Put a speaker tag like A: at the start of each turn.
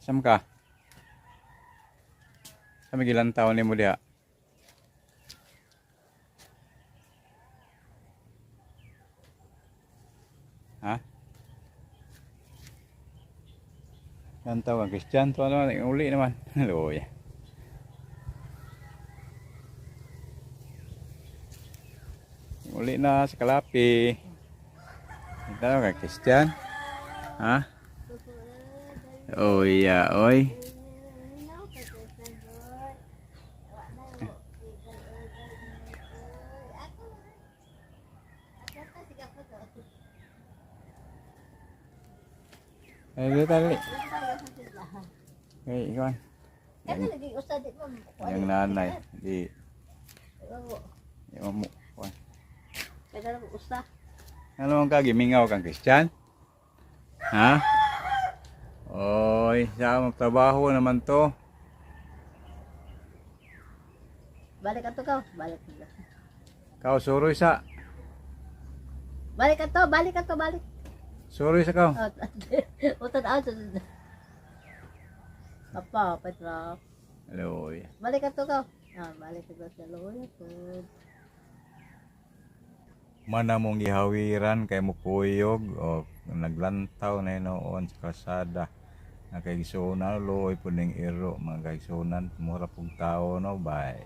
A: Sam ka? Sa may gilantaw nimo diha? Ha? Lantaw ang Christian to ano, uli naman. Luya. Uli na sa kalapi. Ito kay Christian. Ha? Oh yeah, oy. Ay, dali, dali. Ay, ikaw.
B: Kaya lagi usa di mo.
A: Yang nanay, di di mo. Kuan.
B: Kaya lang usa.
A: Ano ang kagimingaw kang Christian? Ha? Oy, sa magtrabaho naman to.
B: Balik ato ka, balik.
A: Kao suroy sa.
B: Balik ato, balik ato, balik.
A: Suroy sa kao.
B: Utad out. Apa, Petra.
A: Hello.
B: Balik ato ka. Ah, balik ato sa loya po.
A: Mana mong gihawiran kay mukuyog o naglantaw na noon sa kalsada. Nakaigsuonan, luoy po ning iro mga kaigsuonan, mura pug tao no, bye.